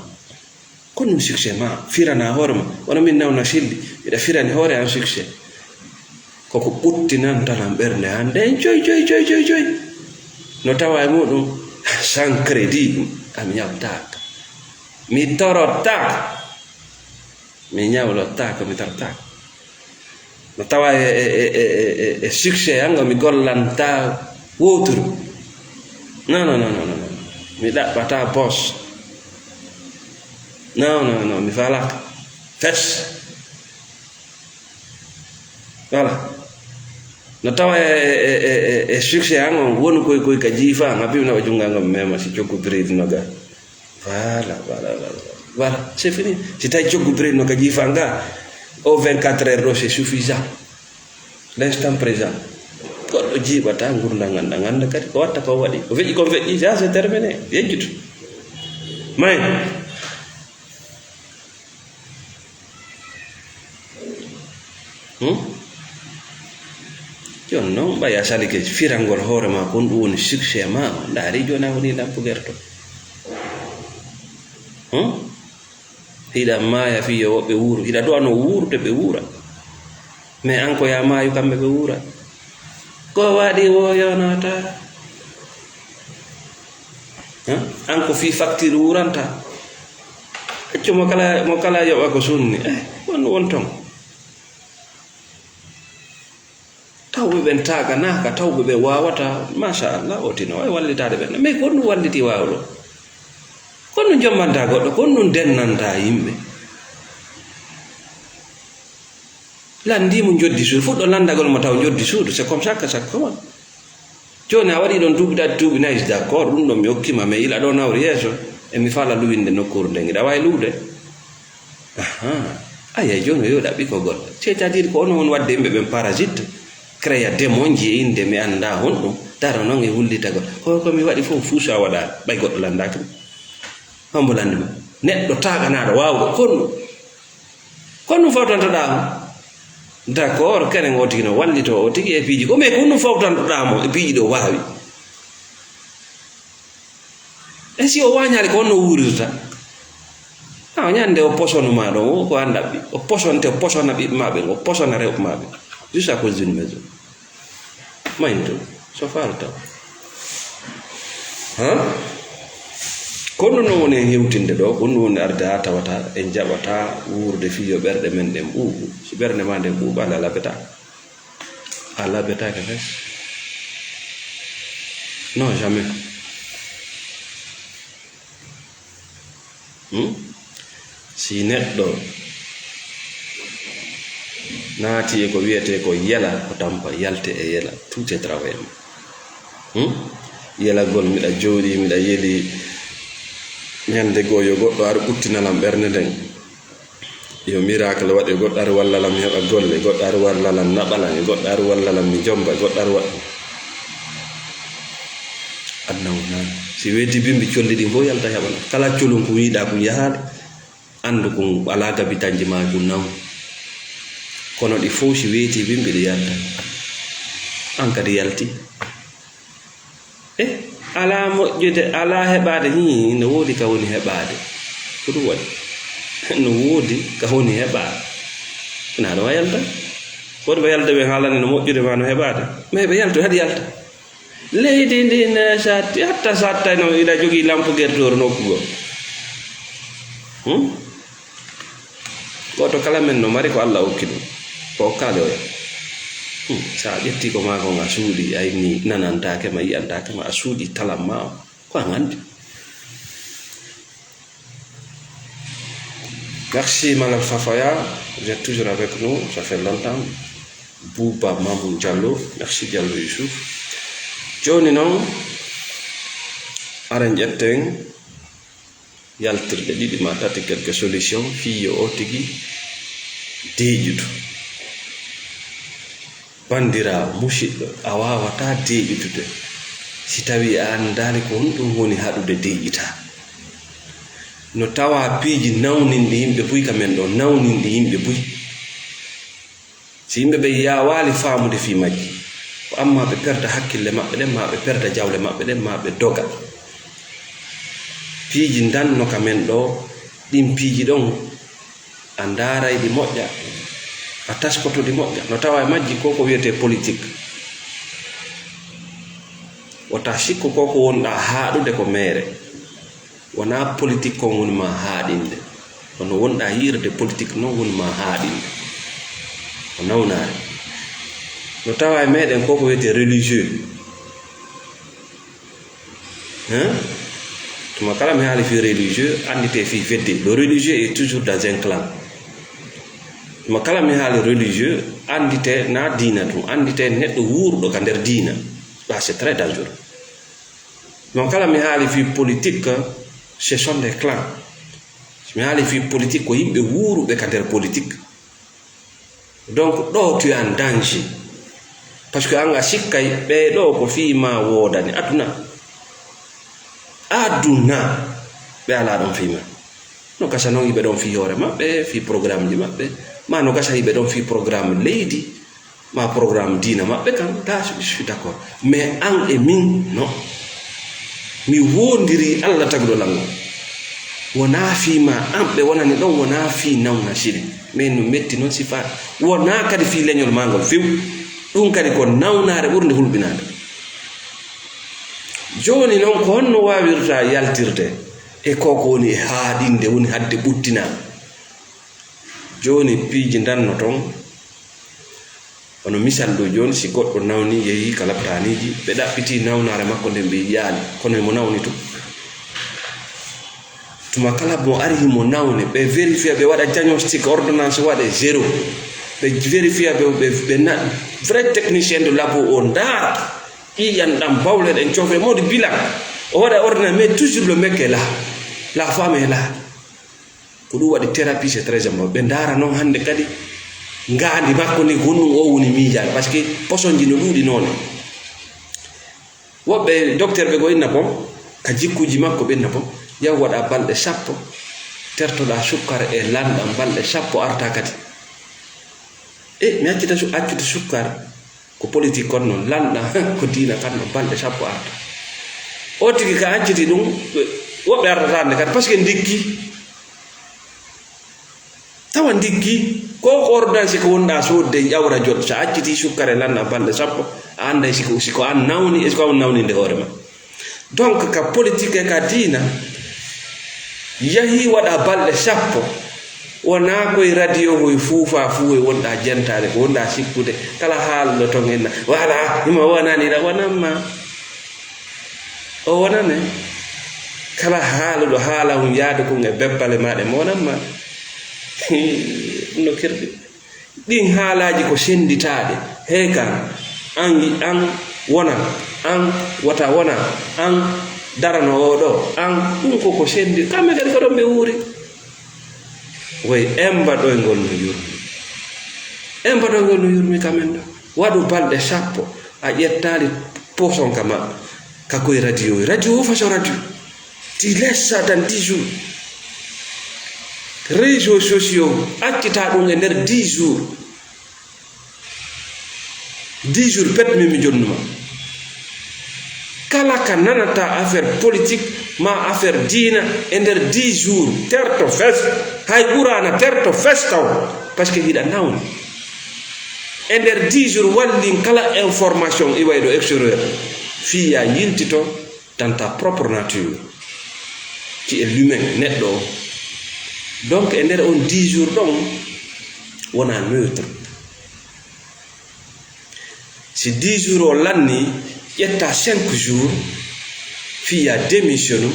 Ko ɗum succès ma, firana hoore ma. Wano min nawna silli, miɗa firani hoore an succès. Koko ɓuttinanta lan ɓernde hannde, joy, joy, joy, joy, joy. No tawa e muɗum, sans crédit, a mi ñawtaaka. Mi torotaaka. Mi ñawlotaako, mi torotaako. No tawa e, e, e, e, e, e succès an, mi gollanta woturu. Non, non, non, non, non, non. Mi ɗaɓɓata boss. Non, non, non, mi falaka. Fes. Voilà. No tawa e, e, e, e, e succès an on woni koy, koy ka jiifa an, a bimna o junga ngam mema si coggu biredi no ga. Voilà, voilà, voilà. Voilà, c'est fini. Si tawi coggu biredi no ka jiifa an ga, o vingt-quatre heures ɗo, c'est suffisant. L'instant présent. Goɗɗo jiiɓata ngurndan an ɗan, annda kadi ko watta ko waɗi. Ko feƴƴi kon feƴƴi, ça c'est terminé. Yejjutu. May. Hmm? Jooni noon, ɓay a salike firangol hoore ma kon, ɗum woni succès ma. Ndaari jooni a woni lampugerto. Hmm? Hiɗa maaya fii yo woɓɓe wuuru. Hiɗa du'anoo wuurude ɓe wuura. Mais an ko yaa maayu kamɓe ɓe wuura. Ko waɗi wo yonata? Hein? An ko fii facture wuuranta. Accu mo kala, mo kala yoɓa ko sunni. Eh, won, won ton. Tawɓe ɓen taaganaaka, tawɓe ɓen waawata, machallah, o tino, ay wallitaade ɓen. Mais ko honɗum walliti waawɗo? Ko honɗum jombanta goɗɗo? Ko honɗum dennanta yimɓe? Lanndii mo njoddi suudu, fuɗɗo lanndagol mo taw njoddi suudu, c'est comme ça que ça commence. Jooni a waɗii ɗon duuɓi tati, duuɓi nayi, d'accord, ɗum ɗon mi hokkii ma, mais ila ɗo nawri yeeso, e mi fala luwinde nokkuure nden, hiɗa waawi luwde? Ahaa. Ayi, ayi, jooni o yo ɗaɓɓi ko goɗɗo. C'est-à-dire ko onon woni waɗde yimɓe ɓen parasite, créa démonji e innde mi anndaa honɗum, daro non e wullitagol. Ko, ko mi waɗi fof, fuu so a waɗaani, ɓay goɗɗo lanndaaki ɗum. Hombo lanndi mo? Neɗɗo taaganaaɗo waawɗo, ko honɗum? Ko honɗum fawtantoɗaa mo? D'accord, kenen o tigi no wallitoo o tigi e piiji goo, mais ko honɗum fawtantoɗaa mo e piiji ɗi o waawi? E si o waañaali, ko honno wuurirta? A, o ñande o posonu ma ɗon, o ko an ɗaɓɓi. O posonte, o posona ɓiɓɓe ma ɓen, o posona rewɓe ma ɓen. Juste à cause d'une maison. Mayinto, so faalta. Ha? Ko ɗum ɗon woni en hewtinde ɗo, ko ɗum woni arde haa tawata en jaɓata wuurde fii yo ɓerɗe men ɗen ɓuuɓu. Si ɓernde ma nden ɓuuɓaali, a labetaaka. A labetaake fes. Non, jamais. Hmm? Si neɗɗo naati e ko wiyetee ko yela, ko tampa, yalte e yela, tout est travail. Hmm? Yelagol, miɗa jooɗii, miɗa yeli, ñande goo yo goɗɗo ar ɓuttina lan ɓernde nden. Yo miracle waɗe, goɗɗo ari walla lan mi heɓa golle, goɗɗo ari walla lan naɓa lan, e goɗɗo ari walla lan mi jomba, e goɗɗo ari waɗa. Aduna wonaa. Si weeti bimbi, colli ɗin fof yalta heɓana. Kala colun ko wiiɗaa kun yahaali, anndu kun alaa gabitanji maa kun naw. Kono ɗi fof si weeti bimbi ɗi yalta. An kadi yalti. E alaa moƴƴude, alaa heɓaade, hii, no woodi ka woni heɓaade. Ko ɗum waɗi. No woodi ka woni heɓaade. Wonaa ɗum a yalta. Wonɓe yalta ɓe haalani no moƴƴude maa no heɓaade. Mais ɓe yaltu, haɗi yalta. Leydi ndi ne satti, hatta sattayno ina jogii lampu gertoor nokku goo. Hmm? Gooto kala men no mari ko Alla okki ɗum. Ko okkaali oya. Hmm, so a ƴetti ko maa kon a suuɗi, a inni nanantaake ma, yi'antaake ma, a suuɗi talan ma o. Ko an anndi. Merci, Malal Fafaya. Vous êtes toujours avec nous. Ça fait longtemps. Bouba Mamoun Diallo. Merci, Diallo Youssouf. Jooni noon, aren ƴetten yaltirɗe ɗiɗi maa tati, quelques solutions, fii yo o tigi deeƴudu. Banndiraawo, musidɗo, a waawataa deeƴudude si tawii a anndaali ko honɗum woni haɗude deeƴitaa. No tawaa piiji nawninɗi yimɓe buy ka men ɗoo, nawninɗi yimɓe buy. Si yimɓe ɓe yaawaali faamude fii majji, Ko amma ɓe perda hakkille maɓɓe ɗen, ma ɓe perda jawle maɓɓe ɗen, ma ɓe doga. Piiji ndanno ka men ɗo, ɗin piiji ɗon, a ndaaray ɗi moƴƴa, a taskoto ɗi moƴƴa. No tawa e majji ko ko wiyetee politique. Wota sikku ko ko wonɗaa haaɗude ko meere. Wonaa politique kon woni ma haaɗinde. Kono wonɗaa yi'irde politique non woni ma haaɗinde. Ko nawnaare. No tawa e meɗen ko ko wiyetee religieux. Hein? Tuma kala mi haali fii religieux, annditee fii fedde. Le religieux est toujours dans un clan. Tuma kala mi haali religieux, annditee na diina tun, annditee neɗɗo wuuruɗo ka nder diina. Ɗa, c'est très dangereux. Tuma kala mi haali fii politique, ce sont des clans. Si mi haali fii politique, ko yimɓe wuuruɓe ka nder politique. Donc, ɗo tu es en danger. Parce que an a sikkay ɓee ɗo ko fii ma woodani. Aduna. Aduna. Ɓe alaa ɗon fii ma. No gasa non hiɓe ɗon fii hoore maɓɓe, fii programmeji maɓɓe. Ma no gasa hiɓe ɗon fii programme leydi. Ma programme diina maɓɓe kan, ta, je suis d'accord. Mais an e min, non. Mi wondiri Allah taguɗo lan on. Wonaa fii ma an ɓe wonani ɗon, wonaa fii nawna siri. Mais no metti non si faa. Wonaa kadi fii leñol maa ngol few. Ɗum kadi ko nawnaare ɓurnde hulɓinaade. Jooni non ko honno waawirta yaltirde e ko ko woni e haaɗinde, woni hadde ɓuttinaa? Jooni piiji ndanno ton. Wano misal ɗo jooni, si goɗɗo nawni, yehi ka laptaaniiji, ɓe ɗaɓɓiti nawnaare makko nden, ɓe yiyaali, kono himo nawni tun. Tuma kala mo ari himo nawni, ɓe vérifier, ɓe waɗa diagnostic, ordonnance waɗe zéro. Ɓe vérifier, ɓe, ɓe, ɓe na-, vrai technicien de labo o ndaara ƴiiƴan ɗan, bawle ɗen, cofle, modi bilan. O waɗa ordonnance, mais toujours le mec est là. La femme est là. Ko ɗum waɗi thérapie, c'est très important. Ɓe ndaara noon hannde kadi ngaandi makko ndi, ko honɗum o woni miijaade, parce que poisonji no ɗuuɗi noone. Woɓɓe docteur ɓe ko inna bon, ka jikkuuji makko ɓe inna bon, yaw waɗa balɗe sappo, tertoɗaa sukkar e lanɗam balɗe sappo arta kadi. E mi accita su-, accude sukkar. Ko politique kon non, lanɗa ko diina kan non, balɗe sappo arta. O tigi ka acciti ɗum, woɓɓe artata nde kadi, parce que ndikki. Tawa ndikki, ko ko ordonnance ko wonɗa sodde, ƴawra jot, sa acciti sukkare lanɗa balɗe sappo, a anday siko, siko an nawni, est-ce que on nawni nde hoore ma? Donc, ka politique e ka diina, yahi waɗa balɗe sappo, wonaa koye radio hoy fuufa fuu e wonɗa jentaade, ko wonɗa sikkude, kala haalɗo ton enna, wala, himo wonani ɗa, wonanma. O wonane. Kala haaluɗo haala hun yaade kun e beppale maaɗe, mo wonanma. No kirɗi. Ɗin haalaaji ko sennditaaɗe. Hey kan, an yi-, an wona, an wota wona, an darano oo ɗoo, an ɗum ko ko senndi. Kamɓe kadi ko ɗon ɓe wuuri. Woy embaɗoyngol no yurmi. Embaɗoyngol no yurmi kamen ɗo. Waɗu balɗe sappo, a ƴettaali poson ka maɓɓe. Ka koye radio, radio o façon radio. Tu laisses ça dans dix jours. Réseaux sociaux, accita ɗum e nder dix jours. Dix jours pet min mi jonnuma. Kala ka nanata affaire politique, ma affaire diina, e nder dix jours, terto fes, hay ɓurana terto fes taw, parce que hiɗa nawni. E nder dix jours wallin kala information iwayɗo extérieur, fiya yiltito dans ta propre nature, qui est l'humain, neɗɗo o. Donc, e nder on dix jours ɗon, wona neutre. Si dix jours o lanni, ƴetta cinq jours, fiya démissionnu,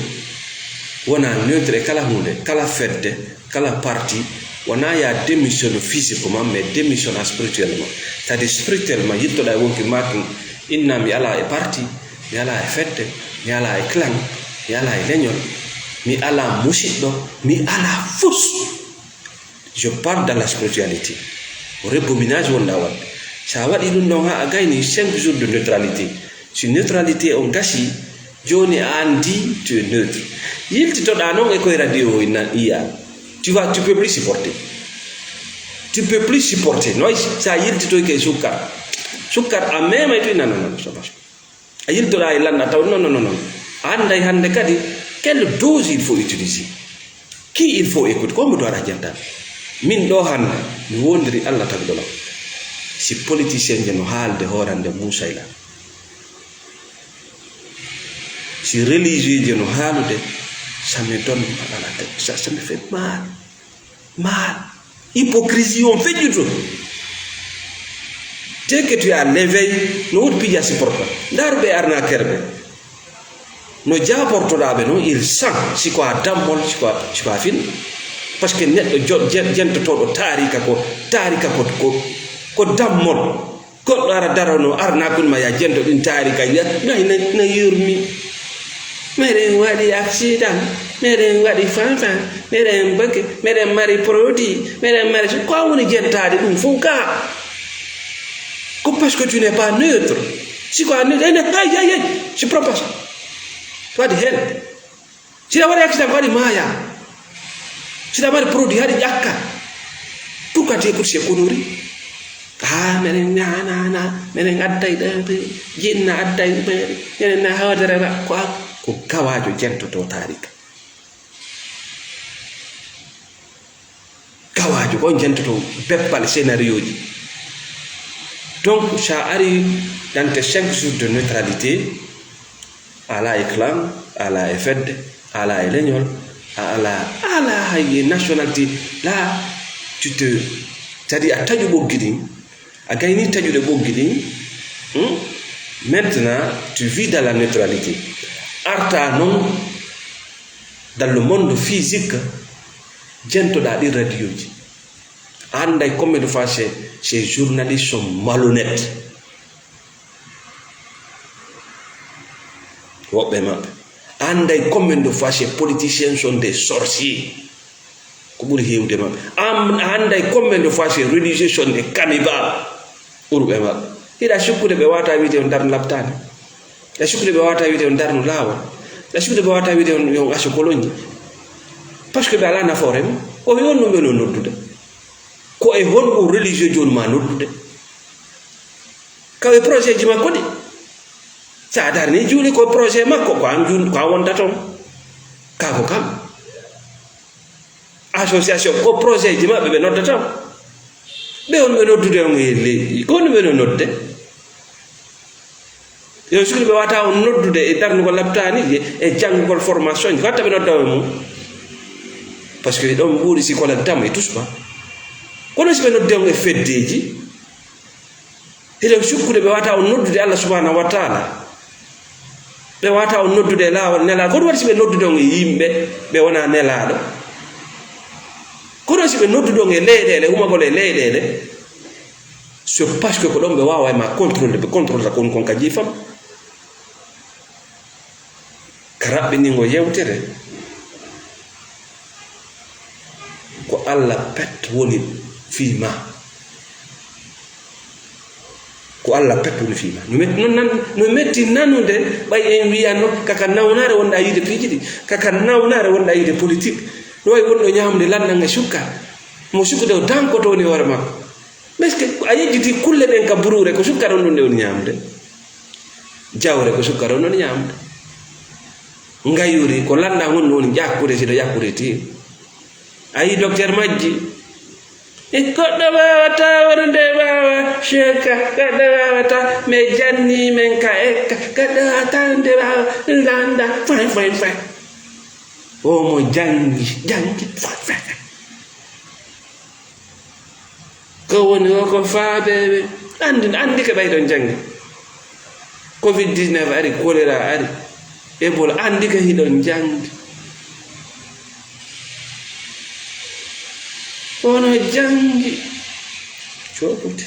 wona neutre e kala huunde, kala fedde, kala parti, wona ya démissionne physiquement, mais démissionne spirituellement. C'est-à-dire spirituellement, yiltoɗa e wonki makin, inna mi ala e parti, mi ala e fedde, mi ala e clan, mi ala e leñol, mi ala musiɗɗo, mi ala fus. Je parle dans la spiritualité. Ko rebobinage wonɗa waɗde. Sa waɗi ɗum ɗon ha a gayni cinq jours de neutralité. Si neutralité on gasi, joni a andi tu es neutre. Yiltitoɗa noon e koye radio o inna iya. Tu vas, tu peux plus supporter. Tu peux plus supporter. Noy sa yiltitoy ke sukkar. Sukkar a memay to ina non non so bas. A yiltoɗa e lanɗa taw non non non. A anday hande kadi quelle dose il faut utiliser. Qui il faut écouter. Ko mo doora jantan. Min ɗo hande mi wondiri Allah tagɗo lam. Si politicien je no haalde hoorande Moussa Ila. Si religieux je no haalude, ça me donne mal à la tête. Ça, ça me fait mal. Mal. Hypocrisie on feƴƴuto. Te que tu as l'éveil, no woodi piija supporta. Ndaaru ɓe arnaqueur ɓe. No jaabortoɗaa ɓe noon, il sang, si ko a dammol, si ko a, si ko a fin. Parce que neɗɗo jo-, je-, jentotooɗo taarika ko, taarika ko, ko, ko dammol. Goɗɗo ara darono, arnaqueur ma ya jento ɗin taarika, ya, nay, nay, nay yurmi. Meɗen waɗi accident, meɗen waɗi fanfan, meɗen bake, meɗen mari produit, meɗen mari, ko a woni jentaade ɗum fof ka. Ko parce que tu n'es pas neutre. Si ko a neutre, ene, hay, hay, hay, je prends pas ça. Waɗi heen. Si a waɗi accident, ko waɗi maaya. Si a mari produit, haɗi ƴakka. Pourquoi tu écoutes ces conneries? Ah, meɗen na, na, na, meɗen adday ɗo, jinna adday, meɗen, meɗen na hoodere ma, ko a, ko gawaajo jentoto taarika. Gawaajo ko jentoto beppal scénario ji. Donc, sa ari dans tes cinq jours de neutralité, ala e clan, ala e fedde, ala e leñol, a ala, ala hay e nationalité. Là, tu te, c'est-à-dire a taƴu ɓoggi ɗin, a gayni taƴude ɓoggi ɗin. Hmm? Maintenant, tu vis dans la neutralité. Arta non dans le monde physique, jentoɗa ɗin radio ji. A anday combien de fois ces, ces journalistes sont malhonnêtes. Woɓɓe maɓɓe. A anday combien de fois ces politiciens sont des sorciers. Ko ɓuri heewde maɓɓe. Am-, a anday combien de fois ces religieux sont des cannibales. Ɓurɓe maɓɓe. Hiɗa sikkude ɓe wata wiide on darno laptani. Hiɗa sikkude ɓe wata wiide on darno laawol. Hiɗa sikkude ɓe wata wiide on, on aso kolonji. Parce que ɓe ala nafoore mum. Ko e honɗum ɓe no noddude? Ko e honɗum religieux jooni ma noddude? Kawe projet ji makko ɗi. Sa darni juuli ko projet makko, ko an juul-, ko an wonta toon. Ka ko kam. Association ko projet ji maɓɓe ɓe noddata on. Ɓe on ɓe noddude on e leydi. Ko honɗum ɓe no nodde? Yo sukli ɓe wata on noddude e darnugol laptani, e, e janngugol formation ji. Ko hatta ɓe nodda on e mum. Parce que ɗon ɓuri si ko la dam e tusba. Kono si ɓe nodde on e feddeji, hiɗen sukkude ɓe wata on noddude Allah subhanahu wa taala. Ɓe wata on noddude e laawol nelaaɗo. Kono waɗi si ɓe noddude on e yimɓe, ɓe wona nelaaɗo. Kono si ɓe noddude on e leyɗeele, humagol e leyɗeele, c'est parce que ko ɗon ɓe wawa e ma contrôle, ɓe contrôle ta kon, kon ka jiifam. Ka raɓɓiningo yewtere, ko Allah pet woni fii ma. Ko Allah pet woni fii ma. No metti non nan, no metti nanude, ɓay en wiyano, kaka nawnaare wonɗa yiide piiji ɗi, kaka nawnaare wonɗa yiide politique. No wayi wonɗo ñaamde lanɗan e sukka. Mo sukkude o dankoto woni hoore makko. Parce que a yejjiti kulle ɗen ka buruure, ko sukkara on ɗum ɗe woni ñaamde. Jawre ko sukkara on ɗon ñaamde. Ngayuri ko lanɗan on ɗum woni ƴakkude, si ɗo ƴakkude ti. A yi docteur majji. E goɗɗo waawata wonde waawa sheka, goɗɗo waawata me janni men ka ekka, goɗɗo waawata wonde waawa landa, fay, fay, fay. O mo jangi, jangi, fay, fay, fay. Ko woni o ko faabeeɓe. Anndi, anndi ko ɓay ɗon janngi. Covid dix-neuf ari, choléra ari, Ebola, anndi ko hiɗon janngi. Ono janngi. Cokude.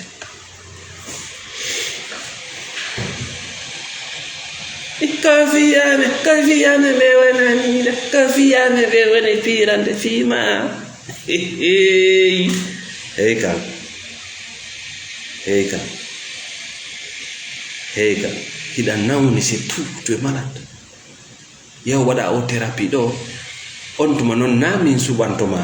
Ko fiyame, ko fiyame ɓe wonani ɗo. Ko fiyame ɓe woni piirande fima. Hey, hey, kam. Hey, kam. Hey, kam. Hiɗa nawni, c'est tout, tu es malade. Yahu waɗa o thérapie ɗo. On tuma noon na min suɓanto ma.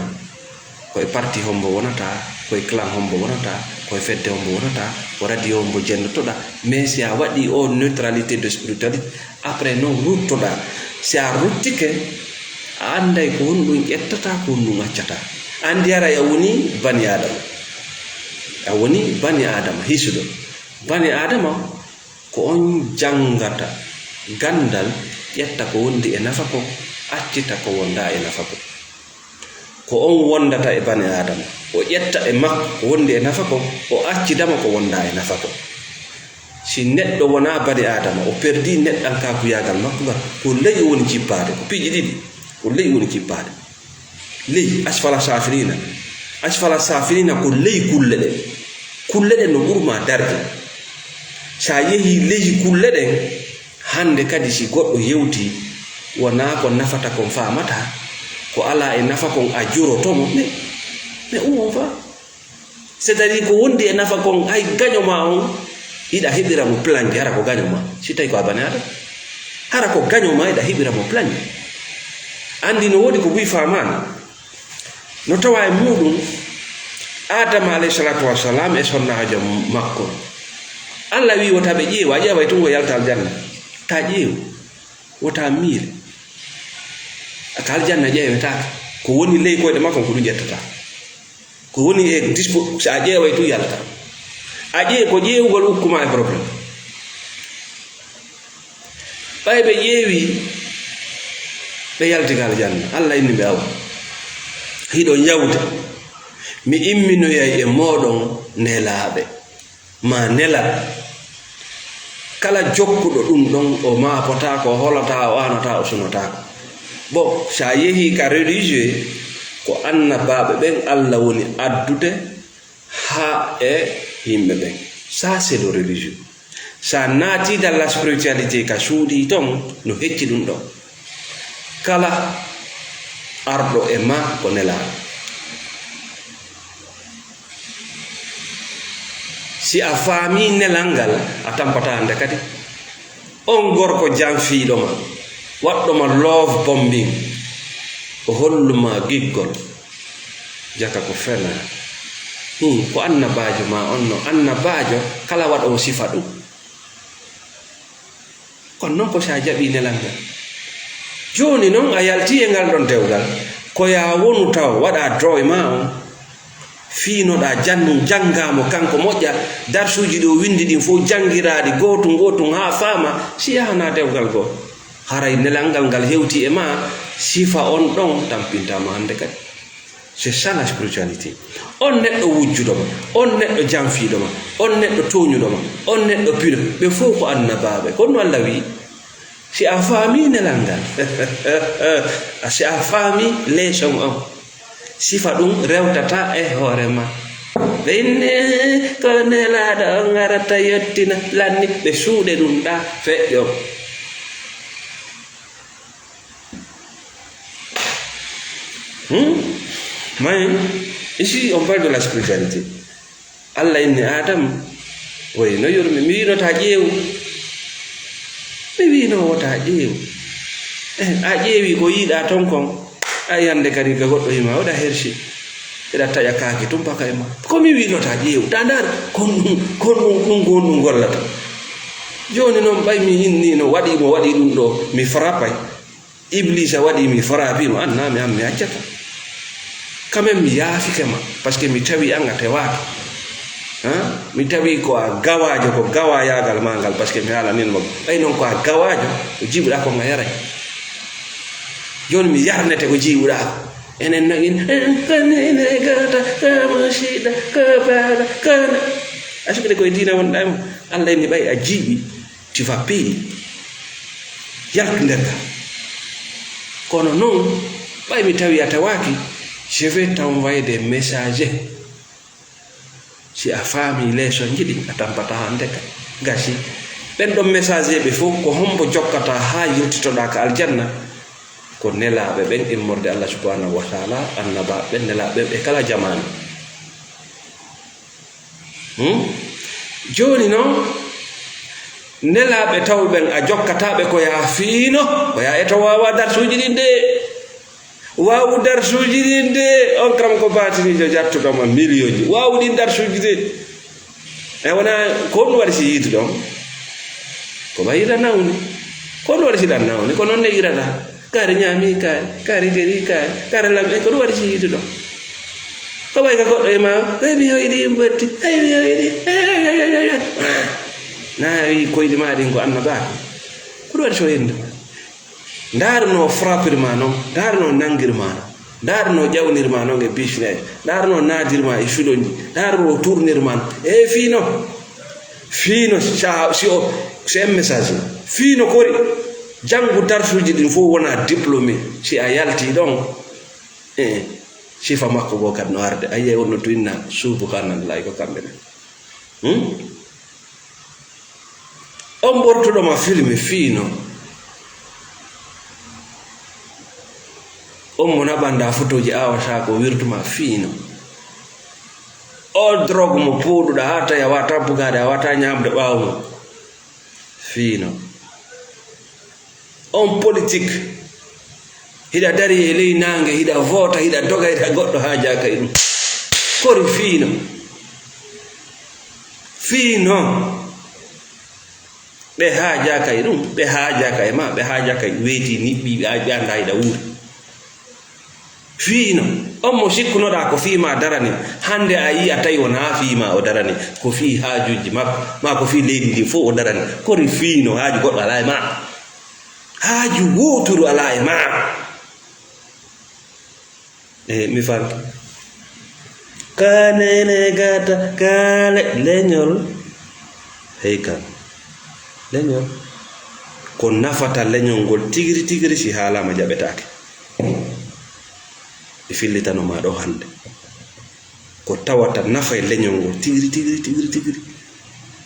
Ko e parti hombo wonata, ko e clan hombo wonata, ko e fedde hombo wonata, Ko radio mbo jenndotoɗaa, mais si a waɗi o neutralité de spiritualité, après noon ruttoɗaa. Si a ruttike, a annday ko honɗum ƴettata, ko honɗum accata. Anndi haray a woni bani Aadama. A woni bani Aadama, hisuɗo. Bani Aadama ko on janngata ganndal, ƴetta ko wondi e nafa kon, accita ko wondaa e nafa kon. Ko on wondata e bani Aadama, o ƴetta e makko ko wondi e nafa kon, o accida mo ko wondaa e nafa kon. Si neɗɗo wonaa bani Aadama, o perdii neɗɗankaakuyaagal makko ngal, ko ley woni jippaade, ko piiji ɗiɗi, ko ley woni jippaade. Ley, asfala safilina. Asfala safilina ko ley kulle ɗen. Kulle ɗen no ɓurma darde. Sa yehi ley kulle ɗen, hannde kadi si goɗɗo yewti, wonaa ko nafata kon faamata, ko alaa e nafa kon a jurotomo, mais, mais où on va? C'est-à-dire ko wondi e nafa kon, hay gaño ma on, hiɗa heɓira mo planji, hara ko gaño ma, si tawi ko a bani Aadama. Hara ko gaño ma, hiɗa heɓira mo planji. Anndi no woodi ko buy faamaani. No tawa e muuɗum, Aadama alayhi salatu wassalam e sonnaajo makko. Allah wi'i wota ɓe ƴeewa, a ƴeeway tun ko yalta aljanna. Ta ƴeew, wota miile. Aka aljanna ƴeewetaake. Ko woni ley koyɗe makko ko ɗum ƴettata. Ko woni e dispo, si a ƴeeway tun yalta. A ƴeew, ko ƴeewugol ukkuma e problème. Ɓay ɓe ƴeewi, ɓe yalti ka aljanna. Allah inni ɓe awa. Hiɗon yawta. Mi imminoyay e mooɗon nelaaɓe. Ma nelal. Kala jokkuɗo ɗum ɗon, o maapotaako, o holataa, o aanataa, o sunotaako. Bon, si a yehii ka religieux, ko annabaaɓe ɓen Allah woni addude haa e yimɓe ɓen. Ça, c'est le religieux. Si a naatii dans la spiritualité ka suuɗii ton, no hecci ɗum ɗon. Kala arɗo e ma ko nelaaɗo. Si a faamii nelal ngal, a tampataa hannde kadi. On gorko janfiiɗo ma, waɗɗo ma love bombing, o hollu ma giggol, jaka ko fenaa. Hum, ko annabaajo ma on no. Annabaajo, kala waɗoowo sifa ɗum. Kono noon ko si a jaɓii nelal ngal. Jooni noon a yaltii e ngal ɗon dewgal, ko yaa wonu taw waɗaa droit ma on, fiinoɗaa, jan-, janngaa mo kanko moƴƴa, darsuuji ɗi o winndi ɗin fof janngiraaɗi, gootum gootum haa faama, si yahanaa dewgal goo. Haray nelal ngal ngal hewtii e ma, sifa on ɗon tampintaa ma hannde kadi. C'est ça la spiritualité. On neɗɗo wujjuɗo ma, on neɗɗo janfiiɗo ma, on neɗɗo tooñuɗo ma, on neɗɗo pino, ɓe fof ko annabaaɓe. Ko ɗum Allah wi'i. Si a faamii nelal ngal, si a faamii leeson on, sifa ɗum rewtata e hoore ma. Ɓe inni ko nelaaɗo on arata yottina lanni, ɓe suuɗe ɗum ɗa feƴƴo. Hmm? Mais, ici, on parle de la spiritualité. Allah inni Adam, oy, no yurmi, mi wiino ta ƴeewu. Mi wiino wota ƴeewu. Eh, a ƴeewi ko yiiɗa ton kon. A yande kadi ka goɗɗo hima, oɗa hersi. Eɗa taƴa kaaki tun paka e ma. Ko mi wiino ta ƴeewu. Ta ndaar, kon ɗum, kon ɗum, ɗum, kon ɗum gollata. Jooni noon, ɓay mi inni no waɗi, mo waɗi ɗum ɗo, mi frappay. Iblisa waɗi mi frappima, an na mi an mi accata. Quand même, mi yaafike ma, parce que mi tawi an a tewaaki. Hein? Mi tawi ko a gawaajo, ko gawayaagal ma ngal, parce que mi haalanino ma. Ɓay noon ko a gawaajo, ko jiɓuɗa ko nga yaray. Jooni mi yarnete ko jiɓuɗa ko. Enen no in, en, en, en, en, gata, kama shida, kabala, kana. Asukde koye diina wonɗa e mum. Allah inni ɓay a jiɓi. Tu vas payer. Yaltu nder gal. Kono noon, ɓay mi tawi a tawaaki, je vais t'envoyer des messagers. Si a faami leesonji ɗin, a tampata hannde ka. Gasi. Ɓen ɗon messager ɓe fof, ko hombo jokkata haa yiltitoɗaa ka aljanna? Ko nelaaɓe ɓen immorde Allah subhanahu wa taala, annabaaɓe ɓen, nelaaɓe ɓen e kala jamaanu. Hmm? Jooni noon, nelaaɓe taw ɓen a jokkataa ɓe ko yaa fiino, ko yaa eto waawa darsuuji ɗin de. Waawu darsuuji ɗin de, on kam ko baatiniijo jattuɗo ma miliyonji. Waawu ɗin darsuuji de. E wona ko ɗum waɗi si yiitu ɗon? Ko ɓay yiɗa nawni. Ko ɗum waɗi si ɗan nawni? Ko noon ne yiɗata. Kaari ñaami kaari, kaari jeri kaari, kaari lam e ko ɗum waɗi si yiitu ɗon? Ko ɓay ka goɗɗo e ma, ɓay mi hoyɗi mbotti, ɓay mi hoyɗi. Na wi koyɗi ma ɗin ko annabaaɓe. Ko ɗum waɗi so yindu. Ndaar no frappir ma noon, ndaar no nanngir ma noon, ndaar no ƴawnir ma noon e bisneeje, ndaar no naadir ma e filonji, ndaar no tournir ma noon. E fiino, fiino sa, si o, c'est un message. Fiino kori, janngu darsuuji ɗin fof wona diplômé. Si a yalti ɗon, eh, sifa makko goo kadi no arde. A yiyay on no tuinna, subhanallahi, ko kamɓe ɓe. Hmm? On ɓortuɗo ma filme fiino. On mo naɓanda fotooji awata ko wirtuma fiino. O drogue mo pooɗuɗa haa tawi a wata bugaade, a wata ñaamde ɓaawo mum. Fiino. On politique. Hiɗa dari e ley naange, hiɗa voota, hiɗa doga, hiɗa goɗɗo haajaaka e ɗum. Kori fiino. Fiino. Ɓe haajaaka e ɗum, ɓe haajaaka e ma, ɓe haajaaka e weyti niɓɓi, ɓe a-, ɓe annda hiɗa wuuri. Fiino. On mo sikkunoɗaa ko fii ma darani, hannde a yii a tawi wonaa fii ma o darani, ko fii haajuuji makko, maa ko fii leydi ndi fof o darani. Kori fiino, haaju goɗɗo alaa e ma. Haaju wooturu alaa e ma. E mi fanke. Kanene gata kale leñol. Hey kan. Leñol. Ko nafata leñol ngol tigiri tigiri si haalaama jaɓetaake. Mi fillitano ma ɗo hannde. Ko tawata nafa e leñol ngol tigiri, tigiri, tigiri, tigiri,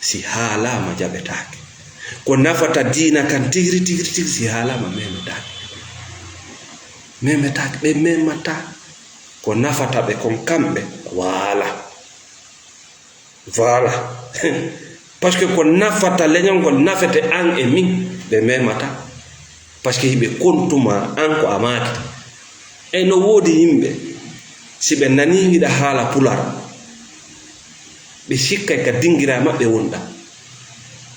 si haalaama jaɓetaake. Ko nafata diina kan tigiri, tigiri, tigiri, si haalaama memetaake. Memetaake, ɓe memataa. Ko nafata ɓe kon kamɓe, voilà. Voilà. Parce que ko nafata leñol ngol nafete an e min, ɓe memata. Parce que hiɓe kontuma an ko a maaki. E no woodi yimɓe, si ɓe nanii hiɗa haala pular, ɓe sikkay ka dingira maɓɓe wonɗa.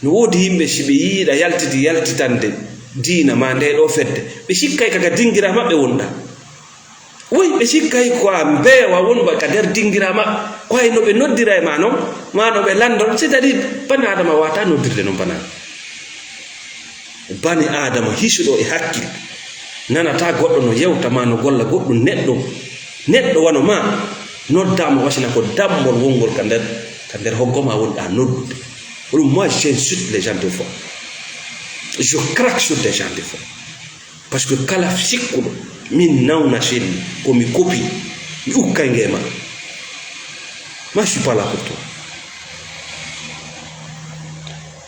No woodi yimɓe, si ɓe yii hiɗa yaltiti yaltitande diina ma nde ɗo fedde, ɓe sikkay ka, ka dingira maɓɓe wonɗa. Woy, ɓe sikkay ko a mbeewa wonba ka nder dingira maɓɓe, ko hay no ɓe noddira e ma noon, ma no ɓe lanndon, c'est-à-dire, bani Aadama waata noddirde noon bana. Bani Aadama hisuɗo e hakkil, nanata goɗɗo no yewta ma, no golla goɗɗum, neɗɗo, neɗɗo wano ma, noddaama wasina ko dammol wongol ka nder, ka nder hoggo ma wonɗa noddude. Ko ɗum, moi, j'insulte les gens de foi. Je craque sur des gens de foi. Parce que kala sikkuɗo min nawna selli, ko mi kopi, mi ukkay nge ma. Moi, je suis pas là pour toi.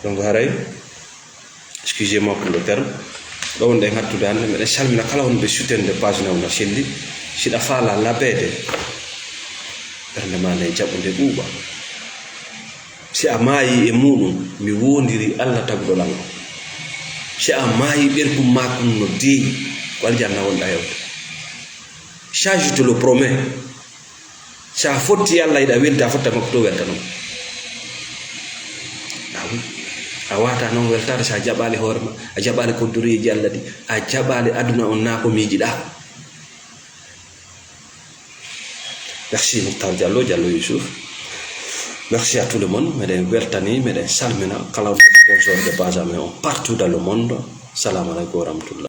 Donc, haray, excusez-moi pour le terme. Ɗo wonɗen hattude hannde, meɗen salmina kala wonɓe suten'de page Nawna Selli. Siɗa faala labeede, ɓernde ma nde jaɓude ɓuuɓa. Si a maayi e muuɗum, mi woondiri Allah taguɗo lan on. Si a maayi ɓerkum maa kun no deeƴi, ko aljanna wonɗa yawde. Ça, je te le promets. Si a fotti Allah, hiɗa welta, a fotta makko to welta non. Ah oui. A wata non weltaade si a jaɓaali hoore ma, a jaɓaali koddureeji Allah ɗi, a jaɓaali aduna on naa ko miijiɗaa. Merci Mouhtar Diallo, Diallo Youssouf. Merci à tout le monde. Meɗen weltani, meɗen salmina kala bonsoir de base amen on partout dans le monde. Salamu aleykum wa rahmatullah.